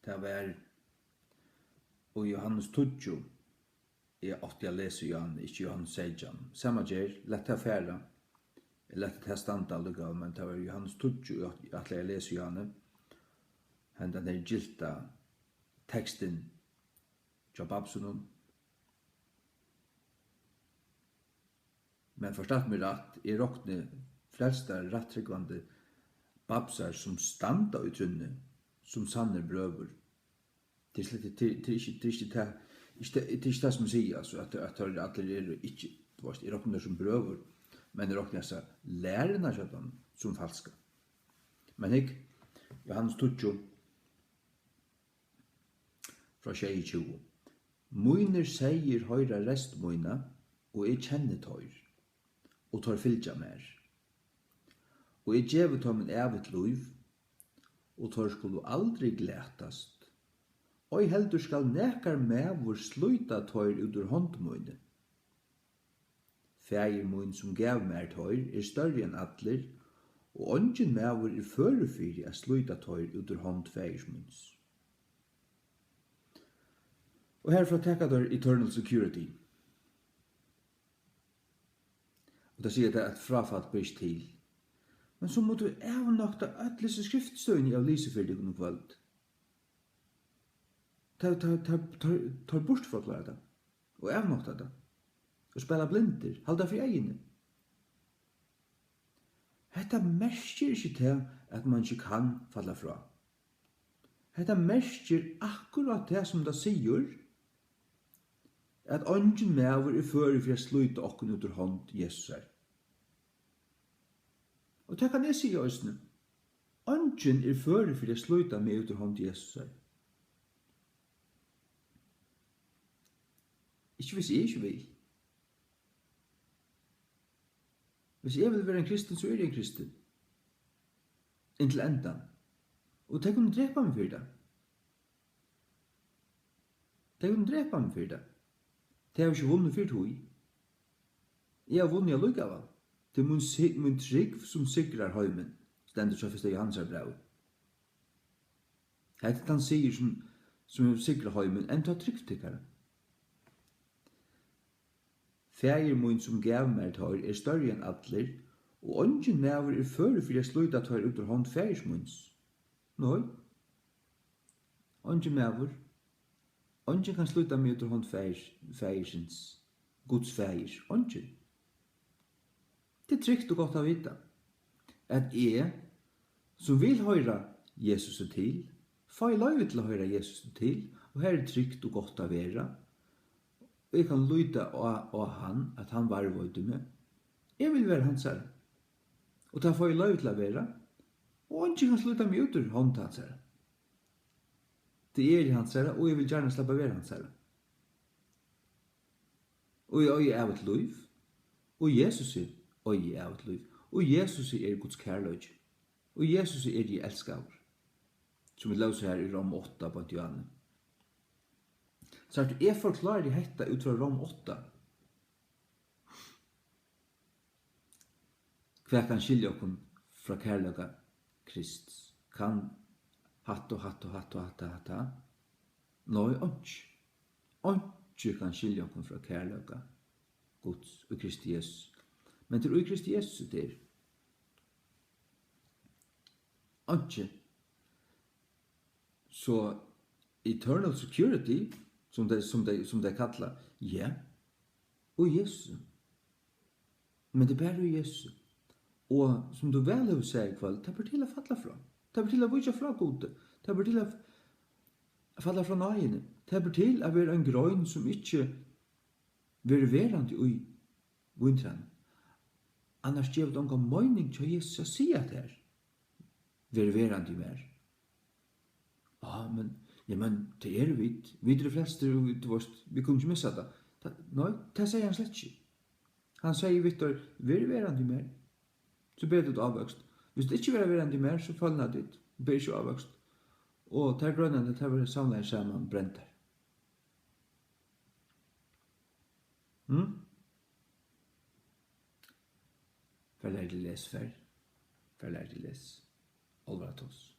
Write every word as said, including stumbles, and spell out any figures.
Tað var í Jóhannes tíggju, eg átti at lesa Jóhannes, ikki Jóhannes seytjan. Sama ger, lat tað fara. Eg lati tað standa allíkavæl, men tað var Jóhannes tíggju, eg átti, eg ætlaði at lesa Jóhannes. Hendan her gylta tekstin hjá babsunum. Men forstått meg rætt, eg rokni flestar rættrúgvandi babsar, sum standa í trúnni, sum sannir brøður. Tað er slett, tað, tað er ikki, tað er ikki tað, ikki tað, tað er ikki tað, sum eg sigi, altso, at, at teir allir eru ikki, tú veitst, eg rokni teir sum brøður, men eg rokni hasa læruna hjá teimum sum falska. Men hygg, Jóhannes tíggju, frá sjeyogtjúgu: Mínir seyðir hoyra rødd mína, og eg kenni teir, og teir fylgja mær. Og eg gevi teimum ævigt lív, og teir skulu aldri glatast, ei heldur skal nakar maður slíta teir út úr hond míni. Faðir mín, sum gav mær teir, er størri enn allir, og eingin maður er førur fyri at slíta teir út úr hond faðirs míns. Og herfrá taka teir eternal security. Og tað sigur tað, at fráfall ber ikki til. Men so mugu vit avnokta øll hesi skriftstøðini, eg havi lisið fyri tykkum í kvøld. Teir, teir, teir, teir, teir burturforklára tað og avnokta tað og spæla blindir, halda fyri eyguni. Hetta merkir ikki tað, at mann ikki kann falla frá. Hetta merkir akkurát tað, sum tað sigur, at eingin maður er førur fyri at slíta okkum út úr hond Jesusar. Og tað kann eg siga eisini. Eingin er førur fyri at slíta meg út úr hond Jesusar. Ikki hvis eg ikki vil. Hvis eg vil vera ein kristin, so eri eg ein kristin. Inntil endan. Og tey kunnu drepa meg fyri tað. Tey kunnu drepa meg fyri tað. Tey hava ikki vunnið fyri tí. Eg havi vunnið allíkavæl. Tað er mín si-, mín trúgv, sum sigrar heimin, stendur so í fyrsta Jóhannesar brævi. Hetta er tann sigur, sum, sum hevur sigrað heimin, enn tá trúgv tykkara. Faðir mín, sum gav mær teir, er størri enn allir, og eingin maður er førur fyri at slíta teir út úr hond faðirs míns. Nei, eingin maður, eingin kann slíta meg út úr hond faðir, faðirsins, Guds faðirs, eingin. Tað er trygt og gott at vita, at eg, sum vil hoyra Jesusi til, fái loyvi til at hoyra Jesusi til, og har er trygt og gott at vera, og eg kann líta á, á hann, at hann varðveitir meg. Eg vil vera hansara, og tað fái eg loyvi til at vera, og eingin kann slíta meg út úr hond hansara. Tí eg eri hansara, og eg vil gjarna sleppa at vera hansara. Og eg eigi ævigt lív. Og Jesusi eigi eg ævigt lív. Og Jesusi er Guds kærleiki. Og Jesusi eri eg elskaður. Sum vit lósu har í Rom átta, beint í áðni. Sært tú, eg forklári hetta út frá Rom átta. Hvat kann skilja okkum frá kærleika Krists? Kann hatta og hatta og hatta og hatta, hatta? Nei, einki. Einki kann skilja okkum frá kærleika Guds í Kristi Jesus. Men tað er í Kristi Jesus, tað er. Einki. So eternal security, sum tey, sum tey, sum tey kalla, ja, í Jesusi. Men tað er bara í Jesusi. Og sum tú væl hevur sæð í kvøld, tað ber til at falla frá. Tað ber til at víkja frá Gudi. Tað ber til at falla frá náðini. Tað ber til at vera ein grein, sum ikki verður verandi í víntræðnum. Annars gevur tað onga meining hjá Jesus at siga tær: Ver verandi í mær. Á, men, ja, men, tað eru vit. Vit eru frelstir, og vit, tú veist, vit kunnu ikki missa tað. Tað, nei, tað segði hann slett ikki. Hann segði við teir: Ver verandi í mær, so bera tit ávøkst. Viss tit ikki verða verandi í mær, so følna tit, bera ikki ávøkst. Og tær greinarnar, tær verða savnaðar saman, brendar. Hm? Far, lær teg les, far. Far, lær teg les. Álvara tos.